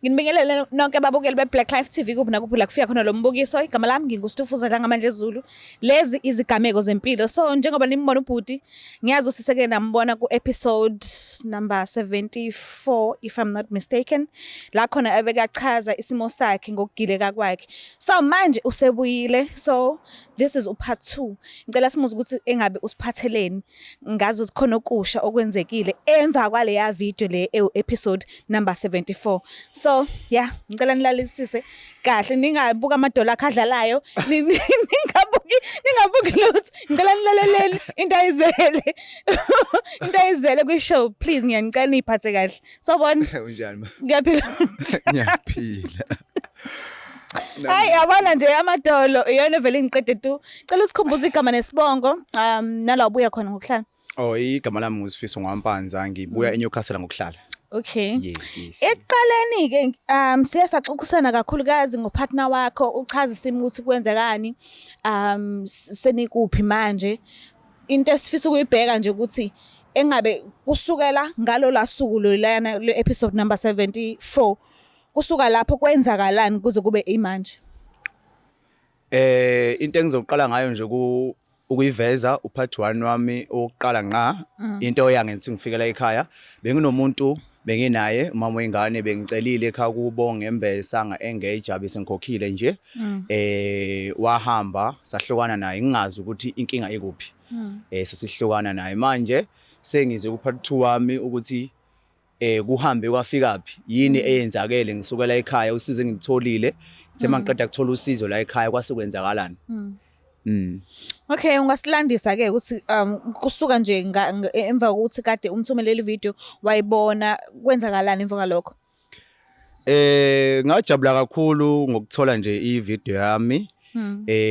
Nginibingelele nonke ababukeli be-Black Life TV kuphi nakuphi la kufika khona lo mbukiso. Igama lami nginguStufuza Dlangamandla Zulu. Lezi izigameko zempilo. So njengoba nimbona ubhuti, ngiyazi ukuthi seke nambona ku-episode number 74 if I'm not mistaken. La khona ebekachaza isimo sakhe ngokugileka kwakhe. So manje usebuyile. So this is upart 2. Ngicela simuze ukuthi engabe usiphatheleni. Ngazi ukuthi khona okusha okwenzekile emva kwaleya video le ewu episode number 74. So yeah, ngicela nilalelisise kahle ningabuka amadola akhe adlalayo, ningabuki lutho. Ngicela nilaleleni into ayizele. Into ayizele kwi show, please ngiyanicela niyiphathe kahle. Sawubona. Unjani ma? Ngiyaphila. Ngiyaphila. Hayi yabona nje amadolo iyona vele ngiqede tu. Cela usikhumbuze igama nesibongo nala ubuya khona ngokuhlala. Oh, igama lami nguSifiso Ngwampanza, ngibuya eNewcastle ngokuhlala. Okay. Yes. Ekuqaleni ke siye saxoxisana kakhulukazi ngopartner wakho uchaza isimo ukuthi kwenzekani senikuphi manje. Into esifisa ukuyibheka nje ukuthi engabe kusukela ngalo la suku lolana le episode number 74 kusuka lapho kwenzakalani kuze kube imanje. Into engizoqala ngayo nje ku ukuyiveza upart 1 wami owokuqala ngqa into eyangenza ngifikela ekhaya benginomuntu benginaye umama wengane bengicelile ekhaya kubo ngembesa nga engage bese ngikhokhile nje wahamba sahlukana naye ngingazi ukuthi inkinga ikuphi sesihlukana naye manje sengize ku part 2 wami ukuthi kuhambe kwafikaphi yini eyenzakele ngisukela ekhaya usizo engilitholile ngithe mangiqeda kuthola usizo la ekhaya kwase kwenzakalani. Okay, ungasilandisa ke ukuthi kusuka nje emva kokuthi kade umthumelele video wayibona kwenzakalani emva kwalokho? Ngajabula kakhulu ngokuthola nje i-video yami.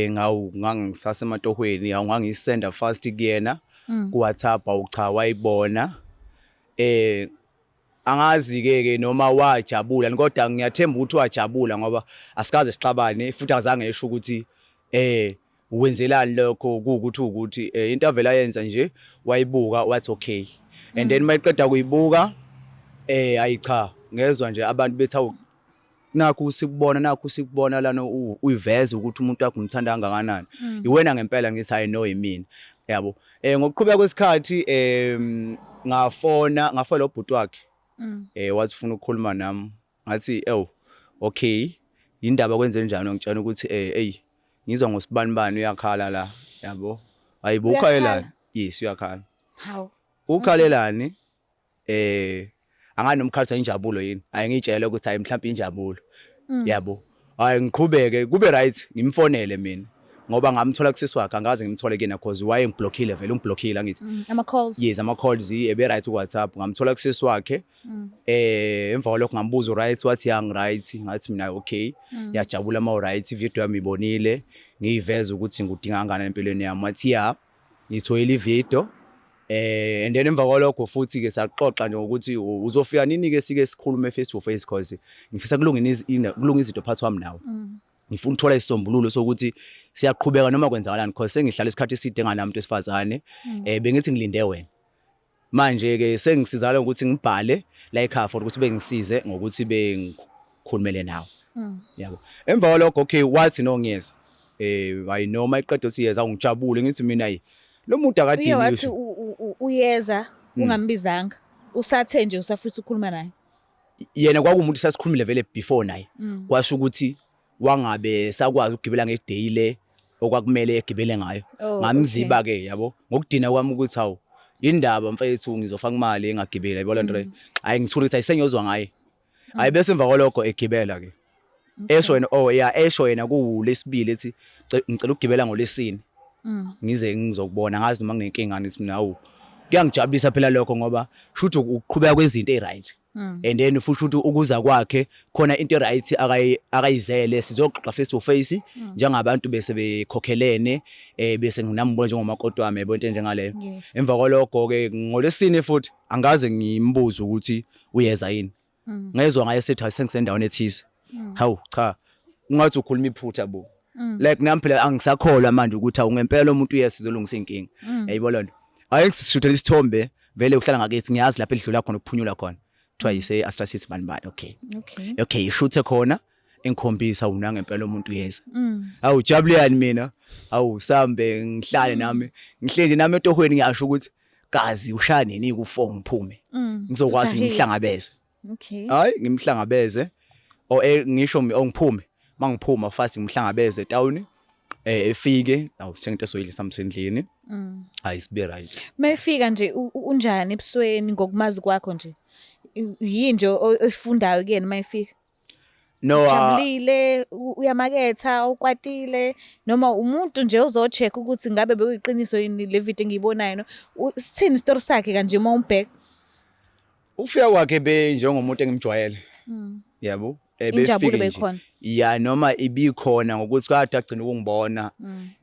Ngawu ngangisasematohweni awu ngangisenda fast kuyena ku WhatsApp awu cha wayibona. Angazi ke ke noma wajabula kodwa ngiyathemba ukuthi wajabula ngoba asikaze sixabane futhi azange esho ukuthi wenzelani lokho kuwukuthi ukuthi into avela ayenza nje wayibuka wathi okay and then mayiqeda kuyibuka ayi cha ngezwa nje abantu bethi awu nakhu sikubona nakhu sikubona lana uyiveza ukuthi umuntu wakho umthanda kangakanani iwena ngempela ngithi I know yimina yabo. Ngokuqhubeka kwesikhathi ngafona ngafela ubhuti wakhe wathi ufuna ukukhuluma nami ngathi ew okay indaba kwenze njani ngitshela ukuthi hey ngizwa ngosibanibani uyakhala la yabo hayibo ukhalelani yes uyakhala. Hawu. Ukhalelani angani nomkhathi injabulo yini hayi ngitshele ukuthi hayi mhlawumbe injabulo yabo hayi ngiqhubeke kube right ngimfonele mina ngoba ngamthola kusisi wakhe angaze ngimthole kuyena cause waye ngiblockile vele ungiblockile angithi Ama calls. Yes, ama calls ebe right ku WhatsApp ngamthola kusisi wakhe emva kwalokho ngambuza right wathi yang right ngathi mina okay ngiyajabula ma right video yami ibonile ngiyiveza ukuthi ngudinga kangakanani empilweni yami wathi ya ngithoyile ivideo and then emva kwalokho futhi ke saxoxa nje ukuthi uzofika nini ke sike sikhulume face to face cause ngifisa kulunga kulunga izinto phakathi kwami nawe ngifuna ukuthola isisombululo sokuthi siyaqhubeka noma kwenzakalani cause sengihlala isikhathi eside enganamuntu wesifazane bengithi ngilinde wena manje ke sengisizakala ukuthi ngibhale la ekhaya for ukuthi bengisize ngokuthi bengikhulumele nawe yabo. Emva kwalokho okay wathi no ngiyeza hayi noma iqeda uthi yeza ngijabule ngithi mina ayi lo muntu Uye akadingi wathi ngisho uyeza ungambizanga. Usathe nje usafisa ukukhuluma naye. Yena kwakuwumuntu sasikhulumile vele before naye kwasho ukuthi wangabe sakwazi ukugibela ngeday le okwakumele egibele ngayo ngamziba ke yabo ngokudina kwami ukuthi hawu indaba mfethu ngizofaka imali engagibeli yabo lento le hayi ngithula ukuthi ayisengiyozwa ngaye hayi bese emva kwalokho egibela ke esho yena oh yeah esho yena kuwulesibili ethi ngicela ukugibela ngolesine ngize ngizokubona ngazi noma nginenkinga ngithi mina hawu kuyangijabulisa phela lokho ngoba shuthi ukuqhubeka kwezinto e-right and then futhi ukuthi ukuza kwakhe khona into right akayizele sizoxoxa face to face njengabantu bese bekhokhelene bese nginambona njengomakoti wami yabo into enjengaleyo. Emva kwalokho ke ngolesine futhi angaze ngimbuze ukuthi uyeza yini ngezwa ngaye sethi sengisendaweni ethize hawu cha ungathi ukhuluma iphutha bo like nami phela angisakholwa manje ukuthi awu ngempela umuntu uyesizolungisa inkinga yayibona lento hayi sishuthela isithombe vele uhlala ngakithi ngiyazi lapho edlula khona ukuphunyula khona. Kuthiwa yise Astra City bani bani, okay. Okay. Okay, ishuthe khona engikhombisa una ngempela umuntu uyeza. Awu jabulani mina. Awu sambe ngihlale nami. Ngihleli nje nami etohweni ngiyasho ukuthi kazi ushaya nini ku 4 ngiphume. Ngizokwazi Ujahile. ngimhlangabeze. Okay. Hayi ngimhlangabeze. O ngisho ngiphume. Mangiphuma fast ngimhlangabeze etown. Efike awu sithenga into esoyidla samsendlini. Hayi sibe right. Mayifika nje unjani ebusweni ngokumazi kwakho nje? Yini nje oyifundayo kuyena mayifika? No, Ujabulile, uyamaketha, ukwatile noma umuntu nje uzocheck ukuthi ngabe bekuyiqiniso yini le video engiyibonayo no? Sithini isitori sakhe kanje uma umbheka? Ufika kwakhe be njengomuntu engimjwayele. Yabo? Injabulo Befike nje. beyikhona. Ya noma ibikhona ngokuthi kade agcina ukungibona.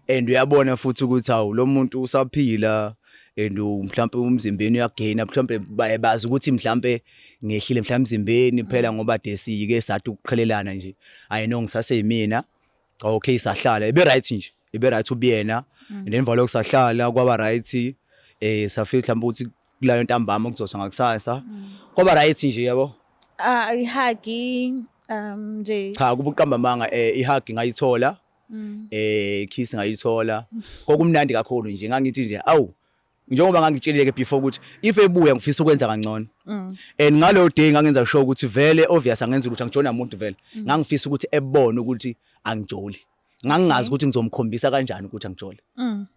And uyabona futhi ukuthi hawu lo muntu usaphila and mhlambe umzimbeni uyagaina, mhlambe bazi ukuthi mhlambe ngehlile mhlambe emzimbeni phela ngoba de siyike sathi ukuqhelelana nje. I know ngisaseyimina. Okay, sahlala ibe right nje, ibe right ubuyena. And then valokho sahlala kwaba right, safika mhlambe ukuthi kulayo ntambama kuzosa ngakusasa. Kwaba right nje yabo. Ah, ihug nje. Cha, kuba uqamba amanga, ihug ngayithola. Kiss ngayithola. Kokumnandi kakhulu nje, ngangithi nje awu njengoba ngangitshelile ke before ukuthi if ebuya ngifisa ukwenza kangcono. And ngalo day ngangenza sure ukuthi vele obvious angenza ukuthi angijona umuntu vele. Ngangifisa ukuthi ebone ukuthi angijoli. Ngangingazi ukuthi ngizomkhombisa kanjani ukuthi angijoli.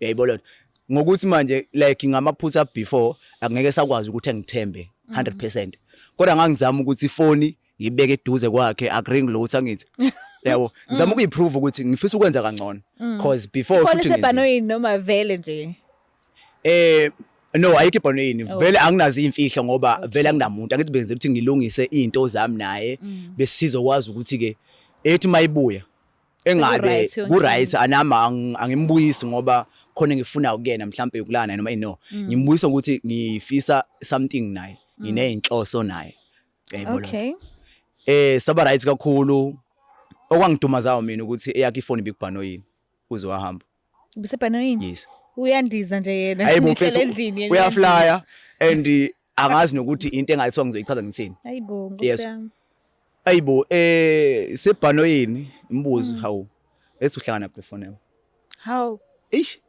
Uyayibona lento? Ngokuthi manje like ngamaphutha before angeke sakwazi ukuthi engithembe 100%. Kodwa ngangizama ukuthi ifoni ngibeke eduze kwakhe akuring lutho angithi. Yabo, ngizama ukuyiprove ukuthi ngifisa ukwenza kangcono. Cause before Ifoni futhi ngenzile. isebhanoyini noma vele nje? No, ayikho ibhanoyini. Oh. Vele anginazo imfihlo ngoba vele anginamuntu. Angithi bengizela ukuthi ngilungise izinto zami naye besizokwazi ukuthi ke ethi mayibuya engabe Seku-right yonke ku right anama angimbuyisi ngoba khona engifuna ukuyena mhlambe ukulana noma no. Ngimbuyisa ukuthi ngifisa something naye, ngineyinhloso naye. Uyayibona? Okay. Saba right kakhulu. Okwangidumazayo mina ukuthi eyakhe ifoni ibikubhanoyini uze wahamba. Ubisebhanoyini? Yes. Uyandiza nje yena. Hayibo Nihlele mfethu, endlini yena uyaflya and angazi nokuthi into engathiwa ngizoyichaza ngithini. Hayibo, Nkosi Yes. yami. Ayibo, sebhanoyini imbuzi hawu. Ethi uhlangana phi phone yami. Hawu. Eish.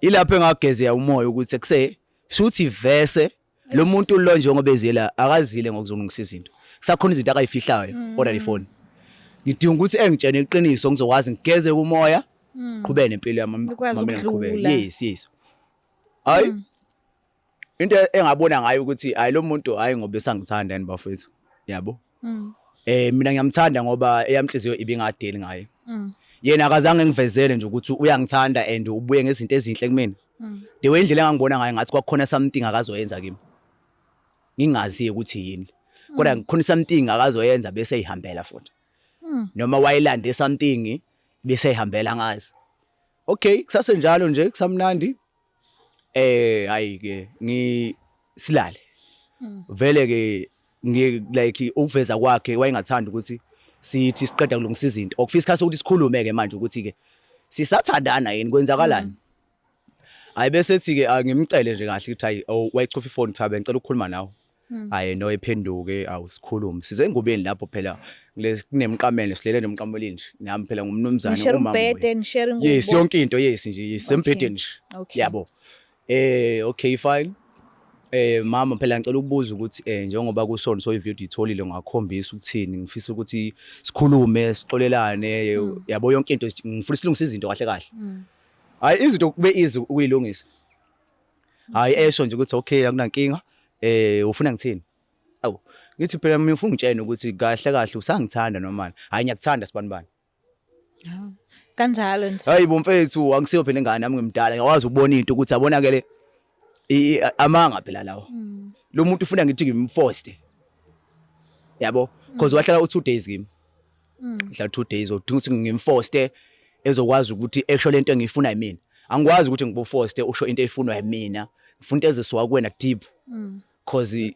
Ilapho engagezea umoya ukuthi kuse shuthi vese lo muntu lo njengoba ezela akazile ngokuzolungisa izinto. Kusakhona izinto akayifihlayo order ifoni. Ngidinga ukuthi engitshene iqiniso ngizokwazi ngigeze kumoya, qhubeke nempilo yami. Ukwazi Mamela ngiqhubeke. ukudlula. Yes, yes. Hayi. Into engabona ngayo ukuthi hayi lo muntu hayi ngoba esangithanda yani bafethu. Yabo. Mina ngiyamthanda ngoba eyamhliziyo ibingadeli ngaye. Yena akazange ngivezele nje ukuthi uyangithanda and ubuye ngezinto ezinhle kumina. The way indlela engangibona ngayo ngathi kwakukhona something akazoyenza kimi. Ngingazi ukuthi yini. Kodwa kukhona something akazoyenza bese eyihambela futhi. Noma wayelande something bese eyihambela ngazi. Okay, kusasenjalo nje kusamnandi. Hayi ke ngisilale. Vele ke ngi like ukuveza kwakhe wayengathanda ukuthi sithi siqeda kulungisa izinto. Okufisa isikhathi sokuthi sikhulume ke manje ukuthi ke sisathandana yini kwenzakalani. Hayi bese ethi ke angimcele nje kahle ukuthi hayi oh wayichofa ifoni cha bengicela ukukhuluma nawe. Hayi no ephenduke awusikhulumi. Size engubeni lapho phela kunemqamelo silele nemqamelweni nje. Nami phela ngumnumzane Nishare umama. umbhede, nishare ingubo. Yes, yonke into yes nje sembhedeni nje. Okay. Yabo. Okay fine. Mama phela ngicela ukubuza ukuthi njengoba kusona so ivideo itholile ngakhombisa ukuthini ngifisa ukuthi sikhulume sixolelane yabo yonke into ngifuna silungise izinto kahle kahle. Hayi izinto kube easy ukuyilungisa. Hayi esho nje ukuthi okay akunankinga ufuna ngithini? Awu ngithi phela mina ufuna ngitshene ukuthi kahle kahle usangithanda noma hayi ngiyakuthanda sibanibani. Hawu, kanjalo nje. Hayi bo mfethu angisiyo phela ingane nami ngimdala ngiyakwazi ukubona into ukuthi abonakele amanga phela lawo. Lo muntu ufuna ngithi ngimforce. Yabo because wahlala u 2 days kimi. Hlala 2 days udinga ukuthi ngimforce ezokwazi ukuthi esho lento engiyifuna yimina. Angikwazi ukuthi ngibuforce usho into eyifunwa yimina. Ngifuna into ezisuka kuwena deep. Because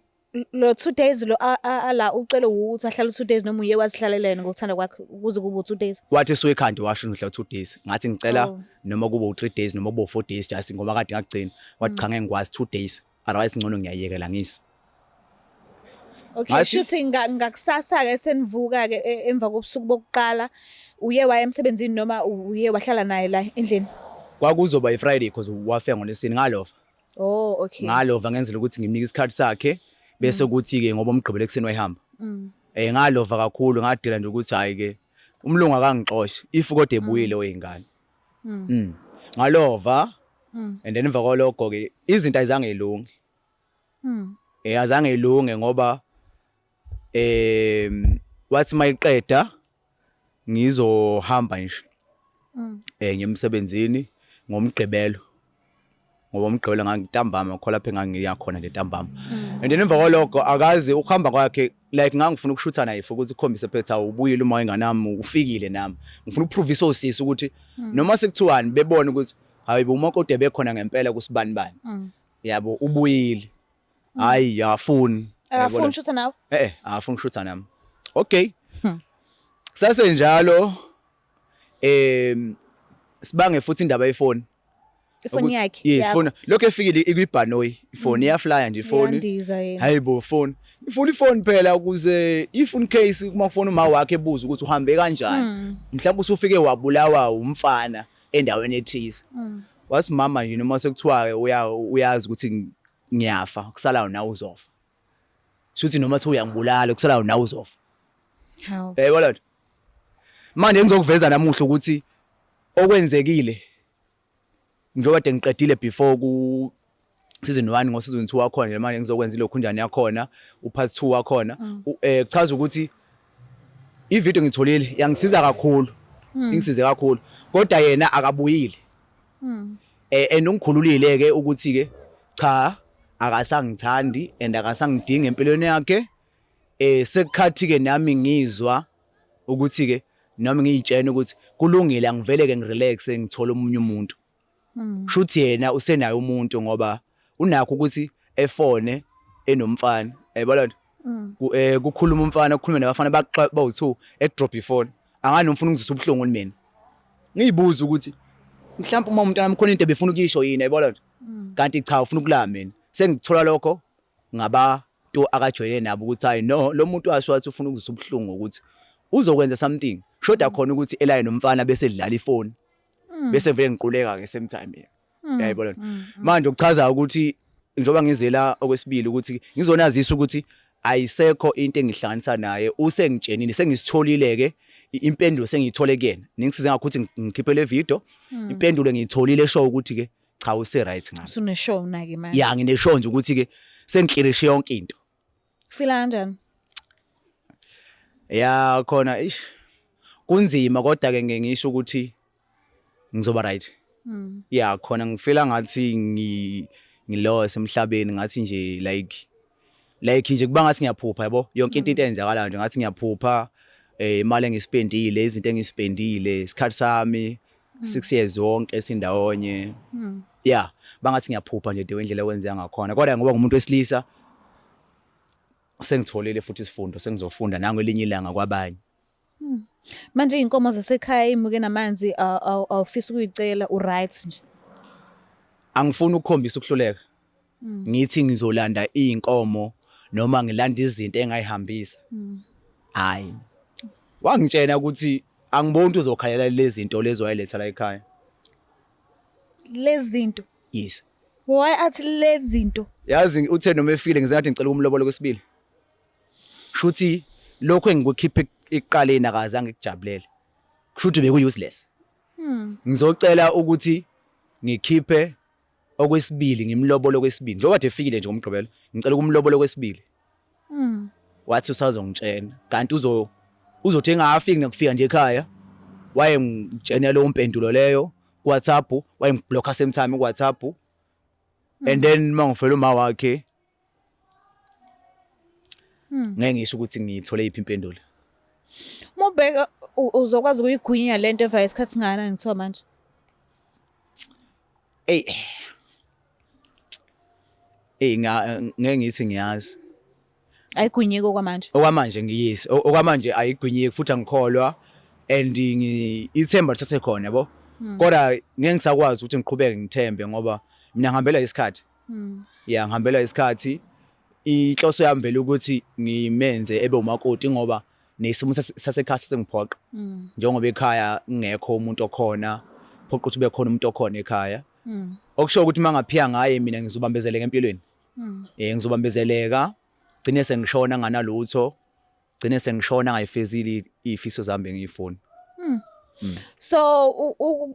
Lo 2 days lo ala ucele ukuthi ahlale 2 days noma uye wazihlalela yena ngokuthanda kwakhe ukuze kube 2 days. Wathi esuke ekhanda washo ngidla 2 days. Ngathi ngicela Oh. noma kube u3 days noma kube u4 days just ngoba kade ngagcina. Wathi cha ngeke ngikwazi 2 days. Otherwise ngcono ngiyayekela ngisi. Okay, shuthi ngakusasa ke senivuka ke emva kobusuku bokuqala uye waya emsebenzini noma uye wahlala naye la endlini? Kwakuzoba iFriday because wafika ngoLwesine, ngalova. Oh, okay. Ngalova ngenzela ukuthi ngimnike isikhathi sakhe bese kuthi ke ngoba umgqibelo ekuseni wayehamba. Ngalova kakhulu, ngadila nje ukuthi hayi ke umlungu akangixoshe if kodwa ebuyile oyingane. Ngalova. And then emva kwalokho ke izinto ayizange ilunge. Azange ilunge ngoba wathi mayiqeda ngizohamba nje. Ngiyemsebenzini ngomgqibelo. Ngoba umgqibelo ngangintambama khona lapha engangiya khona nje ntambama. And then emva kwalokho akaze ukuhamba kwakhe, like ngangifuna ukushutha naye futhi ukuthi ukhombise phetha ubuyile uma enganami ufikile nami. Ngifuna ukuprove isosisi ukuthi noma sekuthiwani bebone ukuthi hayi bo umakoti bekhona ngempela kusibani bani. Yabo, ubuyile. Hayi, akafuni. Akafuni ukushutha nawe? Akafuni ukushutha nami. Okay. Sase njalo sibange futhi indaba yefoni. Ifoni yakhe. Yes, phone. Lokho efikile ikwibhanoyi, ifoni iyaflya nje ifoni. Iyandiza yena. Hayibo, phone. Ifuna ifoni phela ukuze if in case uma kufona uma wakhe ebuza ukuthi uhambe kanjani. Mhlawumbe usufike wabulawa umfana endaweni ethize. Wathi mama nje noma sekuthiwa uyazi ukuthi ngiyafa, kusala nawe uzofa. Shuthi noma thi uyangibulala kusala nawe uzofa. Hawu. Yebo lona. Manje ngizokuveza namuhla ukuthi okwenzekile njengoba kade ngiqedile before ku season 1 ngo season 2 wakhona nje, manje ngizokwenza ilokhunjani yakhona, upart 2 wakhona. Kuchaza ukuthi ivideo ngitholile yangisiza kakhulu, ingisize kakhulu, kodwa yena akabuyile. And ungikhululile ke ukuthi ke cha, akasangithandi and akasangidingi empilweni yakhe. Sekukhathi ke nami ngizwa ukuthi ke nami ngiyitshena ukuthi kulungile, angivele ke ngirelax, ngithola omunye umuntu. Shuthi yena usenayo umuntu ngoba unakho ukuthi efone enomfana, yayibona lento, kukhuluma umfana, kukhulume nabafana baxa bawu2, edrop ifone, angani umfuna ukuzwisa ubuhlungu mina. Ngiyibuza ukuthi mhlawumbe uma umntana khona into ebefuna ukuyisho yini, yayibona lento, kanti cha, ufuna ukulala mina. Sengithola lokho ngabantu akajwayele nabo ukuthi hayi no, lo muntu washo wathi ufuna ukuzwisa ubuhlungu ukuthi uzokwenza something, shoda khona ukuthi elaye nomfana bese edlala ifoni, bese vele ngiquleka ke same time, yayibona. Manje ukuchaza ukuthi njengoba ngizela okwesibili ukuthi ngizonazisa ukuthi ayisekho into engihlanganisa naye, usengitshenile, sengisitholile ke impendulo, sengiyithole kuyena, ningisize ngakho ukuthi ngikhiphe le video. Impendulo ngiyitholile esho ukuthi ke cha, use right ngami. Usune sure na ke manje? Ya, ngineshow nje ukuthi ke sengiklirishe yonke into. Feel kanjani? Ya, khona ish kunzima, kodwa ke ngeke ngisho ukuthi ngizoba right. Ya, khona ngifila ngathi ngilost emhlabeni, ngathi nje like nje kuba ngathi ngiyaphupha, yabo, yonke into eyenzakalayo nje ngathi ngiyaphupha. Imali engispendile, izinto engispendile, isikhathi sami, 6 years wonke sindawonye, yeah, bangathi ngiyaphupha nje the indlela okwenzeka ngakhona. Kodwa ngoba ngumuntu wesilisa, sengitholile futhi isifundo, sengizofunda nangelinye ilanga kwabanye. Manje iy'nkomo zasekhaya ey'muke namanzi awufisi ukuyicela, u-right nje? Angifuni ukukhombisa ukuhluleka, ngithi ngizolanda iy'nkomo noma ngilanda izinto engayihambisa. Hayi, wangitshena ukuthi angiboni ukuthi uzokhalela lezi zinto lezo wayeletha la ekhaya. Lezi zinto? Yes. Why athi lezi zinto? Yazi uthe noma efile ngize ngathi ngicela ukumlobola kwesibili, shuthi lokho engikukhipha ekuqaleni akazange kujabulele, kushuthi beku useless. Ngizocela ukuthi ngikhiphe okwesibili, ngimlobole okwesibili, njengoba kade efikile nje ngomgqibelo, ngicela ukumlobola okwesibili. Wathi usazongitshena, kanti uzothi engafiki nekufika nje ekhaya wayengitshena leyo mpendulo leyo ku WhatsApp, wayengiblocker same time ku WhatsApp. And then mangifela uma wakhe, ngeke ngisho ukuthi ngithole iphi impendulo. Uma ubheka uzokwazi ukuyigwinya lento eva isikhathi singakanani kuthiwa manje? Ey ey, ngeke ngithi ngiyazi. Ayigwinyeki okwamanje? Okwamanje ngiyisi, okwamanje ayigwinyeki futhi angikholwa and ithemba lithathe khona, yabo, kodwa ngeke ngisakwazi ukuthi ngiqhubeke ngithembe ngoba mina ngihambela isikhathi. Ya, ngihambela isikhathi. Inhloso yami vele ukuthi ngimenze ebe umakoti ngoba nesimo sasekhaya sesingiphoqa. Njengoba ekhaya kungekho umuntu okhona, phoqa ukuthi kube khona umuntu okhona ekhaya. Okusho ukuthi uma ngaphiya ngaye mina ngizobambezeleka empilweni. Ngizobambezeleka gcine sengishona nganalutho, gcine sengishona ngayifezile izifiso zami bengiyifuna. So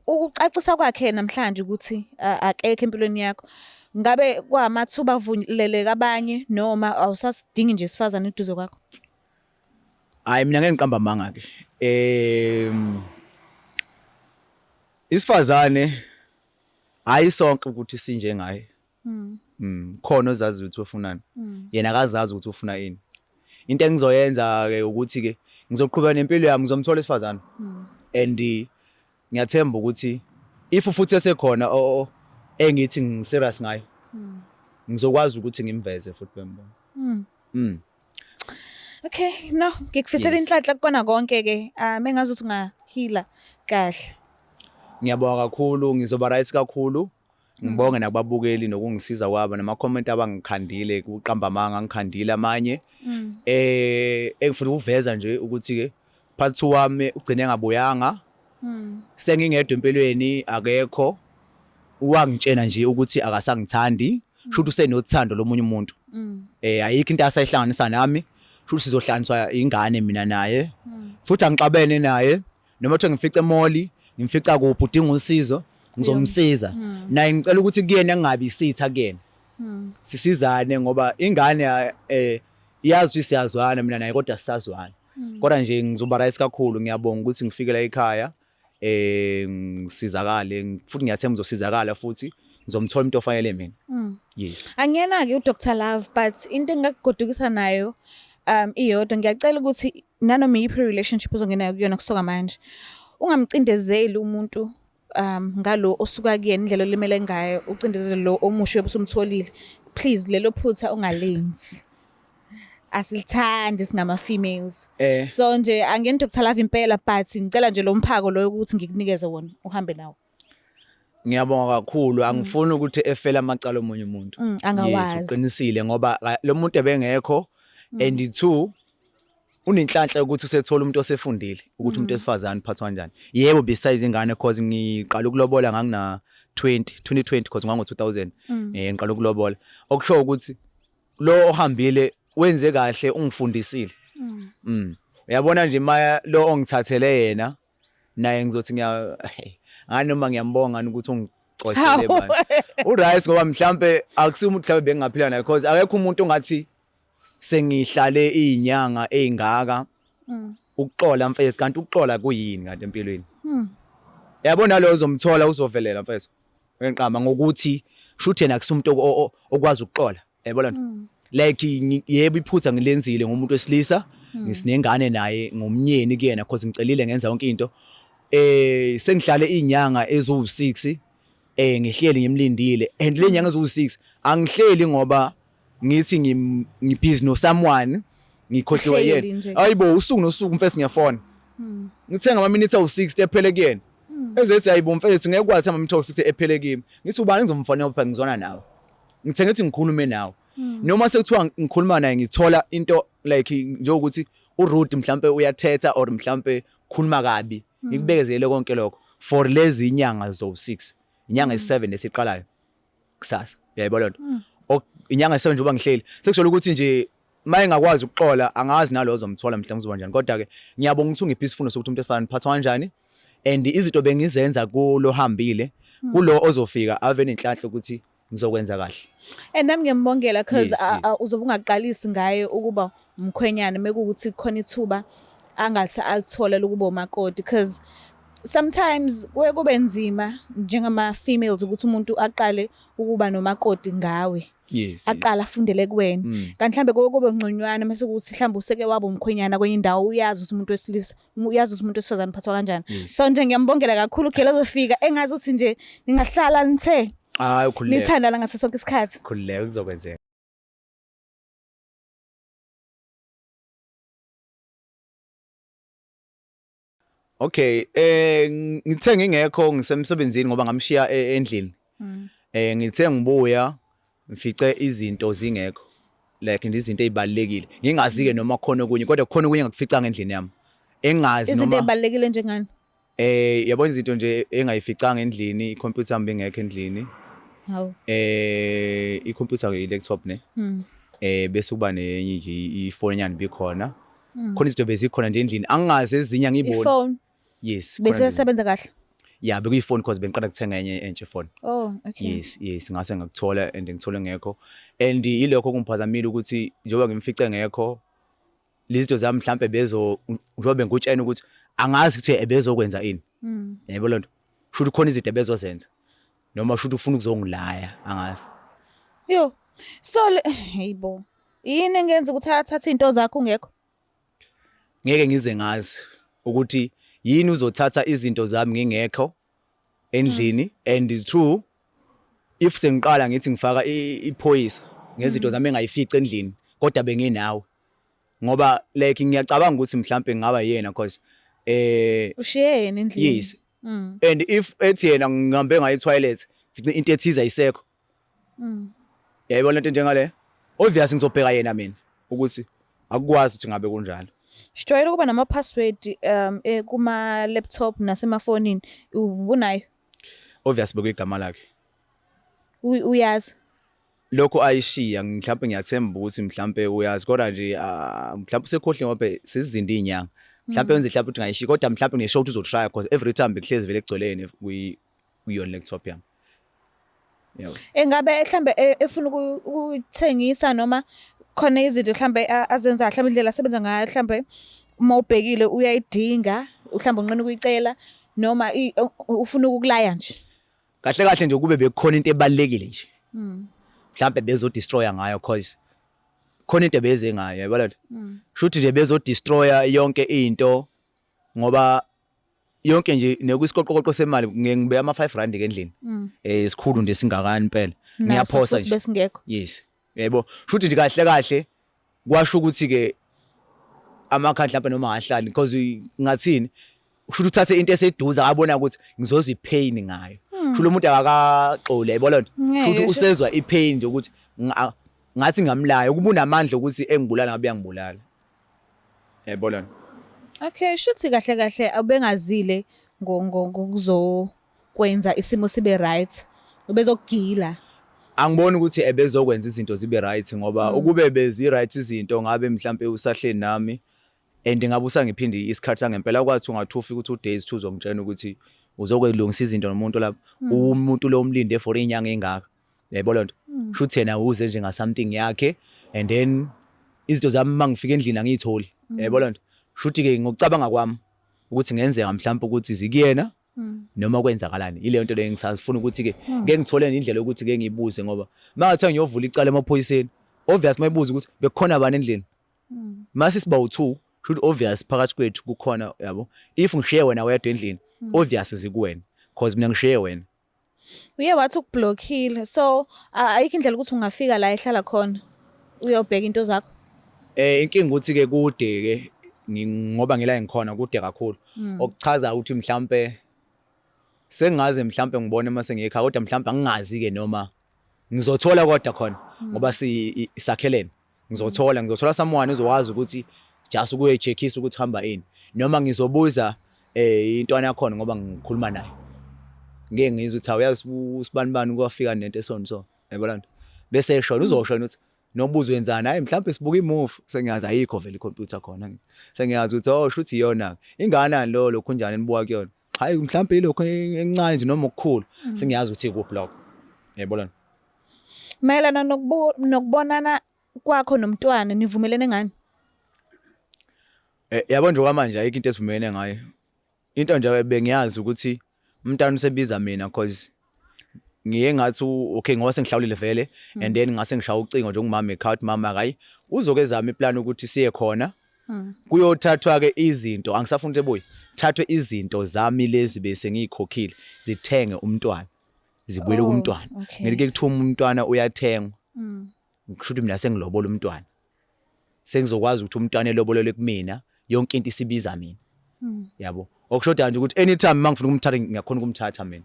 ukucacisa kwakhe namhlanje ukuthi akekho empilweni yakho ngabe kwamathuba avuleleka abanye noma awusasidingi nje isifazane eduze kwakho? Hayi, mina ngeke ngiqamba amanga ke. Isifazane hayi sonke ukuthi sinjengaye. Khona ozazi ukuthi ufunani. Yena akazazi ukuthi ufuna ini. Into engizoyenza ke ukuthi ke ngizoqhubeka nempilo yami, ngizomthola isifazane. And ngiyathemba ukuthi if futhi esekhona engithi ngiserious ngayo, ngizokwazi ukuthi ngimveze futhi bembona. Okay, no, ngikufisela inhlanhla kukona konke ke. Engazi ukuthi ungahila kahle. Ngiyabonga kakhulu, ngizoba right kakhulu. Ngibonge nakubabukeli nokungisiza kwabo nama comment abangikhandile, kuqamba amanga ngikhandile amanye. Engifuna ukuveza nje ukuthi ke part 2 wami ugcine engabuyanga. Sengingedwa empilweni, akekho. Wangitshena nje ukuthi akasangithandi, shuthi usenothando lomunye umuntu. Ayikho into asayihlanganisa nami, shuthi sizohlanganiswa ingane mina naye. Futhi angixabene naye, noma kuthiwa ngifice emoli, ngimfica kuphi, udinga usizo, ngizomsiza. Naye ngicela ukuthi kuyena kungabi isitha kuyena. Sisizane ngoba ingane iyazi ukuthi siyazwana mina naye, kodwa sisazwana. Kodwa nje ngizoba right kakhulu, ngiyabonga ukuthi ngifike la ekhaya, ngisizakale, futhi ngiyathemba ngizosizakala futhi ngizomthola umuntu ofanele mina. Yes. Angiyena ke uDr Love, but into engakugodukisa nayo iyodwa, ngiyacela ukuthi nanoma iyiphi relationship ozongena kuyona kusuka manje, ungamcindezeli umuntu ngalo osuka kuyena indlela olimele ngayo, ucindezele lo omusha oyobe usumtholile. Please, lelo phutha ungalenzi. Asilithandi singama females. So nje angiyena uDr Love impela, but ngicela nje lo mphako lo ukuthi ngikunikeze wona uhambe nawo. Ngiyabonga kakhulu, angifuni ukuthi efele amacala omunye umuntu. Angawazi. Yes, uqinisile ngoba lo muntu ebengekho, and two, unenhlanhla ukuthi usethola umuntu osefundile ukuthi umuntu wesifazane uphathwa kanjani. Yebo, besides ingane, cause ngiqala ukulobola ngangina 20 2020, cause ngango 2000 ngiqala ukulobola. Okusho ukuthi lo ohambile wenze kahle, ungifundisile. Uyabona nje maya lo ongithathele yena, naye ngizothi ngiya ngani noma ngiyambonga ukuthi ungicoshele bani. Uright ngoba mhlambe akusiyo umuntu mhlambe bengingaphila naye, because akekho umuntu ongathi sengihlale izinyanga ezingaka ukuxola mfethu, kanti ukuxola kuyini kanti empilweni? Yabona lo uzomthola uzovelela mfethu. Ngiqamba ngokuthi shuthi yena akusumuntu okwazi ukuxola. Yabona? Like yebo, iphutha ngilenzile ngomuntu wesilisa, ngisinengane naye ngomnyeni kuyena, because ngicelile ngenza yonke into. Sengihlale izinyanga eziwu6 ngihleli ngimlindile, and le nyanga eziwu6 angihleli ngoba ngithi ngibusy no someone, ngikhohliwe Uhleli yena. nje. Hayibo, usuku nosuku mfethu ngiyafona. Ngithenga ama minutes awu60 ephele kuyena. Ezethi hayibo mfethu, ngeke kwathi ama minutes awu60 ephele kimi. Ngithi ubani ngizomfonela phela, ngizwana nawe. Ngithe ngithi ngikhulume nawe. Noma sekuthiwa ngikhuluma naye ngithola into like njengokuthi uRude mhlambe uyathetha or mhlambe khuluma kabi. Ngikubekezele konke lokho for lezi inyanga zo6. Inyanga ezi7 esiqalayo kusasa. Uyayibona lonto? Inyanga ezi7 njengoba ngihleli. Sekusho ukuthi nje maye ngakwazi ukuxola, angazi nalo ozomthola mhlawumbe kuzoba njani. Kodwa ke ngiyabonga ukuthi ungiphe isifundo sokuthi umuntu efana niphathwa kanjani, and izinto bengizenza kulo hambile, kulo ozofika ave nenhlanhla ukuthi ngizokwenza kahle. And nami ngiyambongela because Yes. uzobe ungaqalisi ngaye ukuba umkhwenyana mekuwukuthi khona ithuba angase alithole lokuba umakoti, because sometimes kuye kube nzima njengama females ukuthi umuntu aqale ukuba nomakoti ngawe, aqala afundele kuwena, kanti mhlambe kuye kube ngconywana mase kuthi mhlambe useke waba umkhwenyana kwenye indawo, uyazi ukuthi umuntu wesilisa, uyazi ukuthi umuntu wesifazane uphathwa kanjani. So nje ngiyambongela kakhulu uGela ozofika, engazi ukuthi nje ningahlala nithe Hayi, ukhululeke. nithandana ngaso sonke isikhathi. Khululeke, kuzokwenzeka. Okay, ngithe ngingekho ngisemsebenzini ngoba ngamshiya endlini. Ngithe ngibuya ngifice izinto zingekho. like nje izinto ezibalekile, ngingazi ke noma khona okunye, kodwa khona okunye engakuficanga endlini yami engazi. Izinto Noma ezibalekile njengani? Yabona, izinto nje engayificanga endlini, i-computer yami ingekho endlini. Hawu. I-computer, i-laptop ne. Bese kuba nenye nje ifoni nyana bikhona. Khona izinto bezikhona nje endlini, angingazi ezinye, angiboni. Ifone? Yes, khona Bese nje. sebenza kahle? Yeah, bekuyifoni because bengiqala kuthenga enye entsha ifoni. Oh, okay. Yes, ngase ngakuthola and ngithole ngekho, and ilokho kungiphazamile ukuthi njengoba ngimfice ngekho lezi zinto zami, mhlambe bezo njengoba bengutshena ukuthi angazi ukuthi ebezokwenza ini. Yebo, lonto shuthi khona izinto ebezozenza noma shuthi ufuna ukuzongilaya, angazi. Yo, so hayibo, yini engenza ukuthi athathe into zakho ungekho? Ngeke ngize ngazi ukuthi yini uzothatha izinto zami ngingekho endlini. And two, if sengiqala ngithi ngifaka iphoyisa ngezinto zami engayifica endlini, kodwa benginawe, ngoba like ngiyacabanga ukuthi mhlambe ngingaba yena cause Ushiye yena endlini? Yes. And if ethi yena ngihambe ngaye toilet, fice into ethize ayisekho. Yayibona into njengale, obvious ngizobheka yena mina ukuthi akukwazi ukuthi ngabe kunjalo. Sijwayele ukuba nama-password kuma laptop nasemafonini. Ubunayo? Obvious, bekuyigama lakhe. Uyazi? Lokho ayishiya, mhlawumbe ngiyathemba ukuthi mhlawumbe uyazi, kodwa nje, ah, mhlawumbe usekhohle ngoba sezizinda izinyanga, mhlawumbe wenze, mhlawumbe ukuthi ngayishiya, kodwa mhlawumbe ngisho ukuthi uzotrya because every time bekuhlezi vele egcwelene kuyona laptop yami, yebo. Engabe mhlambe efuna ukuthengisa noma khona izinto mhlambe azenza, mhlambe indlela asebenza ngayo, mhlambe uma ubhekile uyayidinga, mhlambe unqena ukuyicela, noma ufuna ukukulaya nje? Kahle kahle nje, kube bekukhona into ebalekile nje, mhlawumbe bezodestroya ngayo, cause khona into ebeze ngayo, yabona lento. Shuthi nje bezodestroya yonke into, ngoba yonke nje nekwisikoqoqo semali, ngiye ngibeka ama 5 rand ke endlini, esikhulu nje singakani impela. Naso Ngiyaphosa futhi nje. Besingekho. Yes, yebo, shuthi nje kahle kahle kwasho ukuthi ke amakhadi mhlawumbe noma angahlali, because ngathini, kusho uthathe into eseduze akabona ukuthi ngizozwa ipain ngayo. Sho lo muntu akakaxoli, yayibona lento. Ngeke, Futhi usezwa ipain nje ukuthi ngathi ngamlaya ukuba unamandla ukuthi engibulala, ngabe uyangibulala, yayibona lento. Okay, shuthi kahle kahle abengazile ngokuzokwenza isimo sibe right. Ubezokugila. Angiboni ukuthi ebezokwenza izinto zibe right, ngoba ukube bezi right izinto, ngabe mhlambe usahleli nami and ngabe usangiphinde isikhathi sangempela. Kwathi ungathi ufika u2 days 2, uzongitshela ukuthi uzokwelungisa izinto nomuntu lapha, umuntu lo umlinde for inyanga engaka, yayibona lento. Shuthi yena uze nje nga something yakhe and then izinto zami mangifika endlini angiyitholi, yayibona lento. Shuthi ke ngokucabanga kwami ukuthi ngenzeka mhlawumbe ukuthi zikuyena noma kwenzakalani, ileyo nto leyo ngisafuna ukuthi ke ngeke ngithole indlela yokuthi ke ngiyibuze, ngoba mangathiwa ngiyovula icala emaphoyiseni, obvious mayibuza ukuthi bekukhona bani endlini, mase siba u2, should obvious phakathi kwethu kukhona, yabo. If ngishiye wena wedwa endlini, obvious zikuwena cause mina ngishiye wena. Uye wathi ukublockile, so ayikho indlela ukuthi ungafika la ehlala khona uyobheka into zakho? Inkinga ukuthi ke kude ke, ngoba ngila ngikhona kude kakhulu, okuchaza ukuthi mhlambe sengaze mhlambe ngibone mase ngiyekhaya, kodwa mhlambe angingazi ke noma ngizothola, kodwa khona ngoba si sakhelene, ngizothola someone uzokwazi ukuthi just ukuye-checkisa ukuthi hamba ini, noma ngizobuza intwana yakhona, ngoba ngikhuluma naye, ngeke ngizwe ukuthi awuyazi usibani bani kwafika nento esona, so yabona nto bese eshona, uzoshona ukuthi nobuzo wenzani, hayi mhlawumbe sibuka imovie, sengiyazi ayikho vele ikhompyutha khona, sengiyazi ukuthi oh, shuthi iyona inganani lo lokhu njani nibuka kuyona, hayi mhlawumbe ilokho encane nje noma okukhulu, sengiyazi ukuthi ikuphi lokho, yayibona. Mayelana nokubonana kwakho nomntwana, nivumelene ngani? Yabo nje, kwamanje ayikho into esivumelene ngayo. Into nje bengiyazi ukuthi umntana usebiza mina, cause ngiye ngathi okay, ngoba sengihlawulile vele, and then ngase ngishaya ucingo nje kumama ekhaya ukuthi mama, hayi, uzoke zama iplan ukuthi siye khona kuyothathwa ke izinto, angisafuni ukuthi ebuye, thathwe izinto zami lezi bese ngiyikhokhile, zithenge umntwana, zibuyele kumntwana. Ngeke kuthiwa umntwana uyathengwa, kusho ukuthi mina sengilobola umntwana, sengizokwazi ukuthi umntwana elobolelwe kumina, yonke into isibiza mina, yabo. Okushoda nje ukuthi anytime mangifuna ukumthatha, ngiyakhona ukumthatha mina,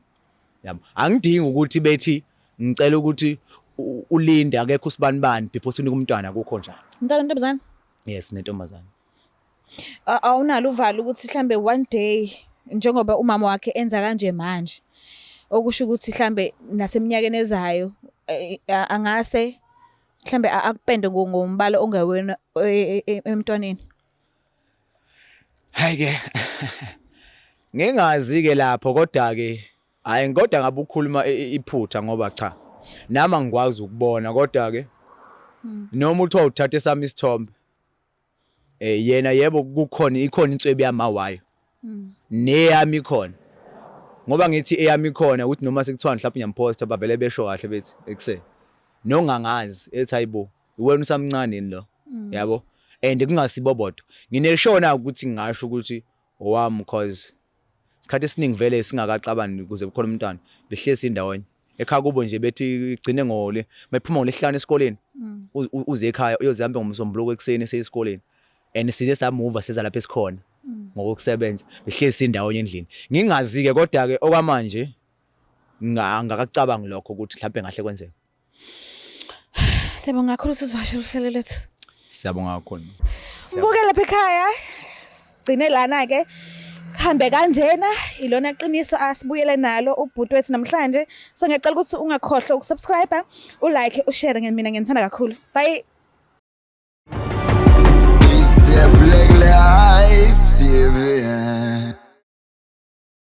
yabo. Angidingi ukuthi bethi ngicela ukuthi Ulinde akekho usibanibani before sinika umntwana, akukho njalo. Umntwana ntombazana? Yes, nentombazana. Awunalo uvalo ukuthi mhlambe one day, njengoba umama wakhe enza kanje manje, okusho ukuthi mhlambe naseminyakeni ezayo angase mhlambe akupende ngombala ongewena emntwaneni? Hayi ke, ngingazi ke lapho, kodwa ke hayi, kodwa ngabe ukhuluma iphutha, ngoba cha, nami angikwazi ukubona, kodwa ke noma uthiwa uthatha esami isithombe, yena yebo, kukhona, ikhona inswebu yamawayo, neyami ikhona, ngoba ngithi eyami ikhona ukuthi noma sekuthiwa mhlawumbe ngiyamposta, bavele besho kahle bethi ekuse nongangazi, ethi, "Hayibo, wena usamncane yini lo?" Yabo, and kungasibo bodwa, ngineshona ukuthi ngingasho ukuthi owami, cause isikhathi esiningi vele singakaxabani kuze kukhona umntwana, behlezi indawonye ekhaya kubo nje, bethi igcine ngole mayiphuma ngolesihlanu esikoleni, uze ekhaya, uyoze hambe ngomsombuluko ekuseni eseyisikoleni, and size samuva seza lapha esikhona ngokusebenza, behlezi indawonye endlini. Ngingazi ke, kodwa ke okwamanje ngakacabangi lokho ukuthi mhlawumbe ngahle kwenzeke. Siyabonga kakhulu usivakashela uhlelo lethu. Siyabonga kakhulu. Mbuke lapha ekhaya, sigcine lana ke, kuhambe kanjena. Ilona qiniso asibuyele nalo ubhuti wethu namhlanje. So ngiyacela ukuthi ungakhohlwa ukusubscribe, ulike, ushare. Mina nginithanda kakhulu, bye. It's the Black Life TV.